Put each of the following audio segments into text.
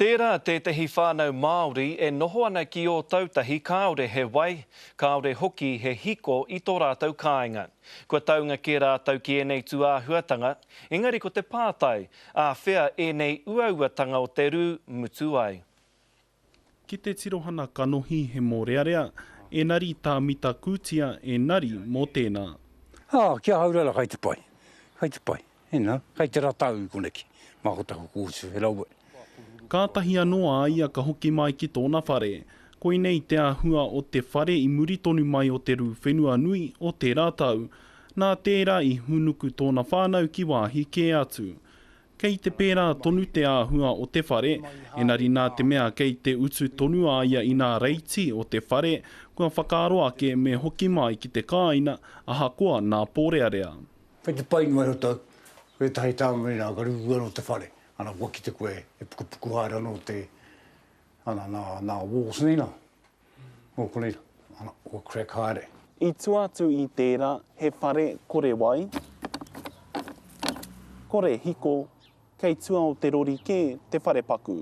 Tērā tētehi whānau Māori e noho ana ki Ōtautahi kāore he wai, kāore hoki he hiko i tō rātou kāinga. Kua taunga kē rātou ki ēnei tūāhuatanga, engari ko te pātai, āwhea ēnei uauatanga o te rū mutu ai? Ki te tirohana kanohi he mōrearea, enari tā mita kūtia enari mō tēnā. Ā, ki ahau rara kai te pai, kai te pai, ina, kai te rata au i koneki, mā ko taku kōtu, he rawe. Kātahi anō a ia ka hoki mai ki tōna whare. Koinei te āhua o te whare i muri tonu mai o te rū whenua nui o tērā tau. Nā tērā i hūnuku tōna whānau ki wāhi kē atu. Kei te pērā tonu te āhua o te whare, engari nā te mea kei te utu tonu a ia i nā reiti o te whare, kua whakaaro ake me hoki mai ki te kāina, ahakoa nā pōrearea. Kei te pai noa iho tau, ko ētahi tāngata nei nā ka rūrū anō te whare, ana kua kite koe e pukupuku haere anō te, ana nā, nā walls nei nā. Nō konei, ana, kua crack haere. I tua atu i tērā, he whare kore wai, kore hiko, kei tua o te rori kē te wharepaku.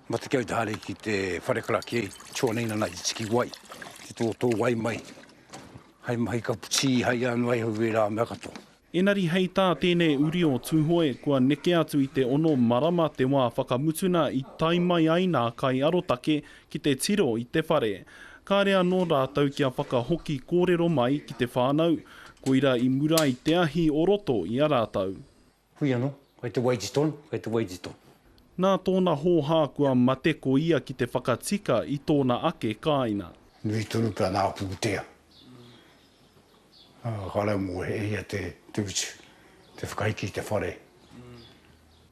Mate kau te haere ki te whare karakia i tua nei nana i tiki wai, te tōtō wai mai, hei mahi kapu tī, hei ano ai hau ērā mea katoa. Enari hei tā tēnei uri o Tūhoe kua neke atu i te ono marama te wā whakamutuna i tae mai ai nā kaiarotake ki te tiro i te whare. Kāre anō rātou kia whakahoki kōrero mai ki te whānau, koira i mura i te ahi o roto i a rātou. Hui anō, kei te waiti tonu, kei te waiti tonu. Nā tōna hōhā kua mate ko ia ki te whakatika i tōna ake kāina. Nui tonu pea nā pūtea. Kāre mō e ia te utu, te whakaiki i te whare.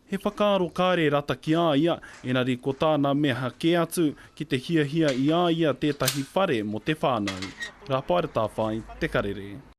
He whakaaro kāre rata ki a ia, engari ko tāna meha kē atu ki te hiahia i a ia tētahi whare mō te whānau. Rāpaera Tāwhai, Te Karere.